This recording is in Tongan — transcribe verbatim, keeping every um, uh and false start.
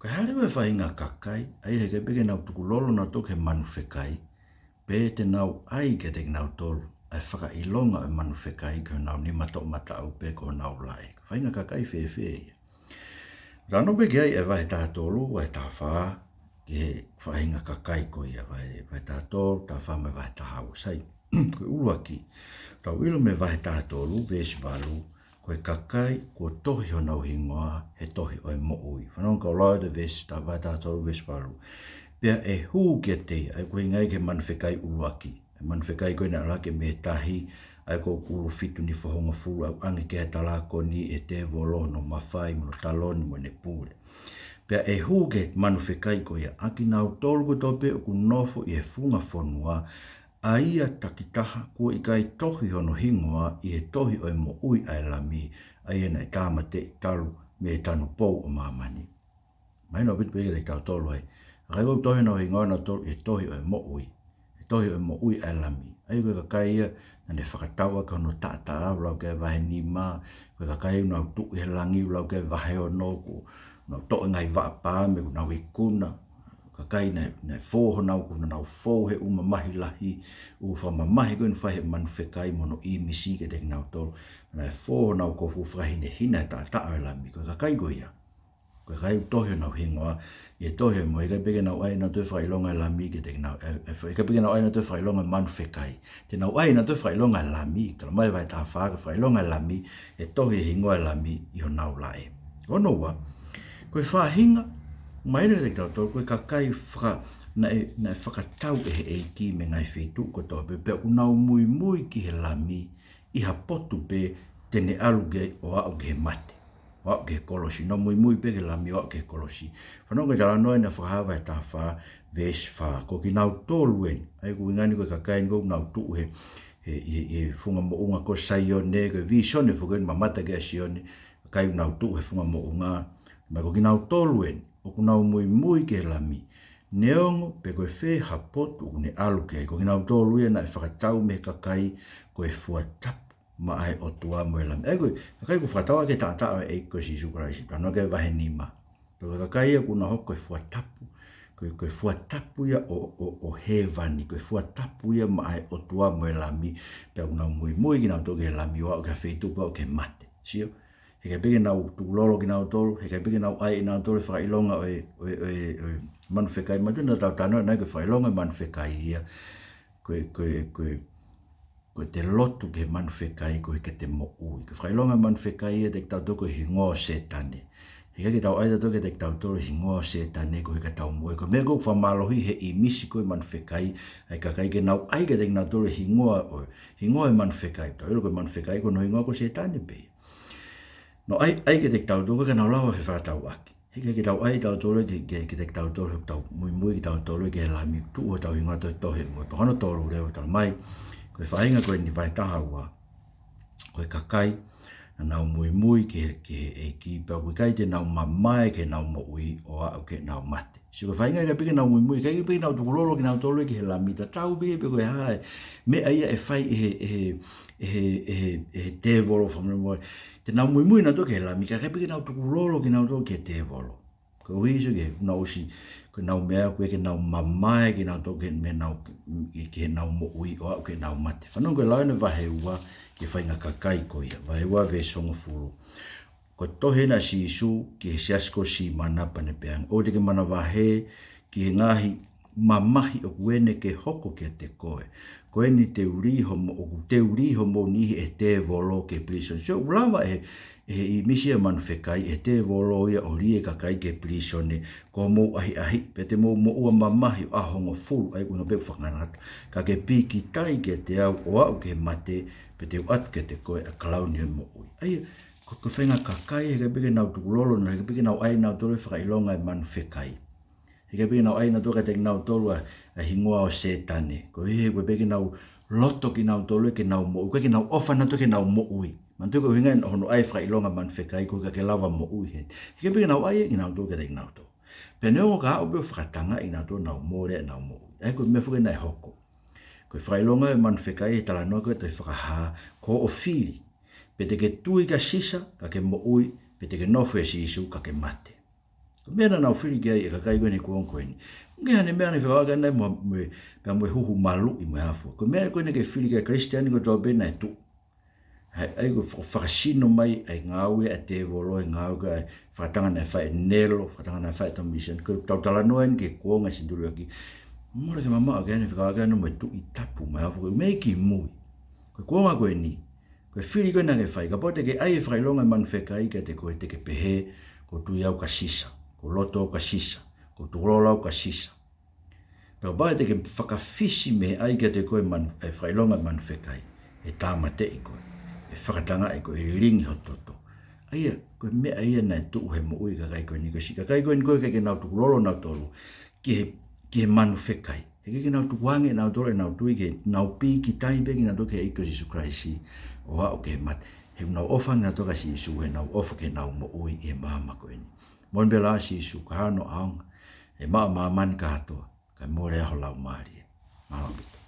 Ka hale ʻa e faʻahinga kakai, ʻa ia heʻikai pē ke nau tukulolo nautolu ki he manu fekai, pe te nau ʻai kiate kinautolu ʻa e fakaʻilonga ʻo e manu fekai ki honau nima toʻomataʻu pe ko honau laʻe. Faʻahinga kakai fēfē ia? Talanoa pē ki ai ʻa e vahe taha tolu, vahe taha fā, ki he faʻahinga kakai ko ia, vahe, vahe taha tolu, taha fā mo e vahe taha ua. Sai, ko e ʻuluaki, tau ʻilo mei he vahe taha tolu, veesi valu, ko e kakai kuo tohi honau hingoa he tohi ʻo e moʻui. Fanongo kau lau atu e veesi, vahe taha tolu, veesi valu. Pea ʻe hū kiate ia, ʻa ia ko e ʻuhinga ia ki he manu fekai ʻuluaki. ʻA e manu fekai ko ē naʻe ʻalu hake mei he tahi, ʻa ia ko ē ʻoku ʻulu fitu nifo hongofulu, ʻaʻu ange ki he talākoni, ʻe he tēvolo, hono mafai, mo hono taloni, mo ʻene pule. Pea ʻe hū ki he manu fekai ko ia ʻa kinautolu kotoa pē ʻoku nofo ʻi he funga fonua, ʻa ia takitaha kuo ʻikai tohi hono hingoa ʻi he tohi ʻo e moʻui ʻa e Lami, ʻa ia naʻe tāmateʻi talu mei he tanupou ʻo māmani. Mahino ʻaupito pē kiate kitautolu ai. ʻA ia ʻoku tohi honau hingoa nautolu ʻi he tohi ʻo e moʻui, he tohi ʻo e moʻui ʻa e Lami. ʻA ia ko e kakai ia naʻa ne fakatau ʻaki hono taʻataʻa, ʻoku lau ki ai e vahe nima, ko e kakai ʻoku nau tuʻu ʻi he langi, ʻoku lau ki ai e vahe ono, ʻoku nau toʻo e ngaahi vaʻa paame, ʻoku nau ikuna. Kakai naʻe, naʻe fō honau, ʻoku nau fō he ʻū mamahi lahi, ʻū fakamamahi ko ē naʻe fai ʻe he manu fekai mo hono ʻīmisi kiate kinautolu. Naʻe fō honau kofu, fakahinehina he taʻataʻa ʻo e Lami. Ko e kakai ko ia, ko e kakai ʻoku tohi honau hingoa ʻi he tohi ʻo e moʻui, ʻikai pē ke nau ʻai nautolu e fakaʻilonga e Lami kiate kinau, ʻe, ʻe, ʻikai pē ke nau ʻai nautolu e fakaʻilonga e manu fekai. Te nau ʻai nautolu e fakaʻilonga e Lami, talamai ʻe he vahe taha fā, ko e fakaʻilonga e Lami, ʻe tohi e hingoa e Lami ʻi honau laʻe. Hono ua, ko e faʻahinga, mahino kiate kitautolu, ko e kakai faka-, naʻe, naʻe fakatau ʻe he ʻEiki mei he ngaahi feituʻu kotoa pē, pea ʻoku nau muimui ki he Lami ʻi ha potu pē te ne ʻalu ki ai ʻo aʻu ki he mate, ʻo aʻu ki he kolosi. Nau muimui pē ki he Lami ʻo aʻu ki he kolosi. Fanongo ki he talanoa ʻi he Fakahā vahe taha fā, veesi fā. Ko kinautolu eni, ʻa ia ko e ʻuhinga eni ko e kakai eni ʻoku nau tuʻu he, he, he, he funga moʻunga ko Saione, ko e vīsone foki eni mamata ki ai ʻa Sione, kakai ʻoku nau tuʻu he funga moʻunga, mo ko kinautolu eni ʻoku nau muimui ki he Lami, neongo pe ko e fē ha potu ʻoku ne ʻalu ki ai. Ko kinautolu ia naʻe fakatau mei he kakai ko e fua tapu maʻa e ʻOtua mo e Lami. ʻA ia ko e kakai kuo fakatau ʻaki e taʻataʻa ʻo e ʻEiki ko Sīsū Kalaisi, talanoa ki ai e vahe nima. Ko e kakai ia ʻoku nau hoko ko e fua tapu, ko e, ko e fua tapu ia ʻo, ʻo, ʻo hēvani, ko e fua tapu ia maʻa e ʻOtua mo e Lami, pea ʻoku nau muimui kinautolu ki he Lami ʻo aʻu ki ha feituʻu pē ʻo aʻu ki he mate. Sio? Heʻikai pē ke nau tukulolo kinautolu, heʻikai pē ke nau ʻai ʻe nautolu e fakaʻilonga ʻo e, ʻo e, ʻo e, ʻo e manu fekai. Manatuʻi naʻa tau talanoa ʻanenai ko e fakaʻilonga e manu fekai ia, ko e, ko e, ko e, ko ʻete lotu ki he manu fekai koeʻuhi ke te moʻui. Ko e fakaʻilonga e manu fekai ia kiate kitautolu ko e hingoa ʻo Sētane. Heʻikai ke tau ʻai ʻe tautolu kiate kitautolu e hingoa ʻo Sētane koeʻuhi ke tau moʻui. Ko e meʻa ʻoku fakamālohiʻi ʻe he ʻīmisi ko ē e manu fekai ʻa e kakai ke nau ʻai kiate kinautolu e hingoa ʻo, hingoa e manu fekai. Tau ʻilo ko e manu fekai ko hono hingoa ko Sētane pē ia. Nau ʻai, ʻai kiate kitautolu ka nau lava fefakatauʻaki. Heʻikai ke tau ʻai ʻe tautolu ki, ki, kiate kitautolu, tau muimui kitautolu ki he Lami, tuʻu hotau hingoa ʻi he tohi ʻo e moʻui. Pea hono tolu leva, talamai, ko e faʻahinga ko eni, vahe taha ua, ko e kakai naʻa nau muimui ki he, ki he ʻEiki, pea ʻoku ʻikai te nau mamae ki heʻenau moʻui ʻo aʻu ki heʻenau mate. Sio, ko e faʻahinga ʻikai pē ke nau muimui, ʻikai pē ke nau tukulolo kinautolu ki he Lami, tatau pē pe ko e hā e meʻa ia ʻe fai ʻe he, ʻe he, ʻe he, ʻe he, ʻe he tēvolo fakamolemole. Te nau muimui nautolu ki he Lami, ka ʻikai pē ke nau tukulolo kinautolu ki he tēvolo. Koeʻuhi, sio, ke nau ʻosi, ko ʻenau meʻa, ʻoku ʻikai ke nau mamae kinautolu ki he meʻa nau, ki, ki heʻenau moʻui ʻo aʻu ki heʻenau mate. Fanongo ki he lau ʻeni e vahe ua ki he faʻahinga kakai ko ia. Vahe ua veesi hongofulu. Ko e tohi eni ʻa Sīsū ki he siasi ko Simana pea ne pehē ange, ʻoua te ke manavahē ki he ngaahi mamahi ʻoku ʻene ke hoko kiate koe. Ko eni te u lī hoʻomou, ʻoku te u lī hoʻomou niʻihi ʻe he tēvolo ki he pilīsone. Sio, ʻoku lava ʻe he, ʻe he ʻīmisi ʻa e manu fekai, ʻe he tēvolo ia ʻo lī e kakai ki he pilīsone, ko hoʻomou ʻahiʻahiʻi, pea te mou moʻua mamahi ʻo ʻaho hongofulu, ʻa ia ko e ʻuhinga pē ʻoku fakangatangata. Ka ke pīkitai kiate au ʻo aʻu ki he mate, pea te u ʻatu kiate koe ʻa e kalauni ʻo e moʻui. ʻA ia, ko, ko e faʻahinga kakai, heʻikai pē ke nau tukulolo, heʻikai pē ke nau ʻai ʻe nautolu e fakaʻilonga e manu fekai. Heʻikai pē ke nau ʻai ʻe nautolu kiate kinautolu ʻa, ʻa e hingoa ʻo Sētane. Koeʻuhi he ʻoku ʻikai pē ke nau loto kinautolu ke nau moʻui. ʻIkai ke nau ʻofa nautolu ke nau moʻui. Manatuʻi ko e ʻuhinga hono ʻai e fakaʻilonga manu fekai ko e ʻikai ke lava moʻui heni. Heʻikai pē ke nau ʻai ia kinautolu kiate kinautolu. Pea neongo ka aʻu pē ʻo fakatangaʻi kinautolu ʻo nau mole ʻenau moʻui. ʻA ia ko e meʻa foki naʻe hoko. Ko e fakaʻilonga e manu fekai he talanoa ko ē ʻi he Fakahā, ko hoʻo fili. Pe te ke tui kia Sisa, ka ke moʻui, pe te ke nofo ʻia Sīsū, ka ke mate. Ko e meʻa naʻa nau fili ki ai e kakai ko eni he kuonga ko eni. Ko e hā e meʻa naʻe fekauʻaki ai mo, mo, pea mo e huhu maluʻi mo e hā fua. Ko e meʻa ko eni ke fili ki ai e Kalisitiane kotoa pē naʻe tuʻu. ʻA ia, ʻa ia ko e faka-, fakasino mai ʻa e ngāue ʻa e tēvolo, ʻa e ngāue ko ē, fakatanga naʻe fai ʻe Nelo, fakatanga naʻe fai ʻe Thomas Edison, ko ʻetau talanoa eni ki he kuonga senituli ʻuluaki. Mole ke mamaʻo ki ai ʻene fekauʻaki ʻana mo e Tuʻi Tapu mo e hā fua, ko e meʻa kimui. Ko e kuonga ko eni, ko e fili ko ē naʻa ke fai, kapau te ke ʻai e fakaʻilonga e manu fekai kiate koe, te ke pehē, ʻoku ou tui au kia Sisa, ʻoku ou lotu au kia Sisa, ʻoku ou tukulolo au kia Sisa. Pea kapau te ke fakafisi mei he ʻai kiate koe e manu, e fakaʻilonga e manu fekai, ʻe tāmateʻi koe, ʻe fakatangaʻi koe, ʻe lilingi ho toto. ʻA ia, ko e meʻa ia naʻe tuʻu he moʻui e kakai ko eni, ko e siʻi kakai ko eni ko ē ʻikai ke nau tukulolo nautolu ki he, ki he manu fekai. He ʻikai ke nau tukuange nautolu ʻenau tui ki heʻenau pīkitai pē kinautolu ki he ʻEiki ko Sīsū Kalaisi ʻo aʻu ki he mate. He ʻoku nau ʻofa kinautolu kia Sīsū, he ʻoku nau ʻofa ki heʻenau moʻui ʻi he māmani ko eni. Moʻoni pē lā Sīsū, ka hano ʻaonga, ʻe maʻu ʻa māmani kātoa, kae mole ʻa ho Laumālie. Mālō ʻaupito.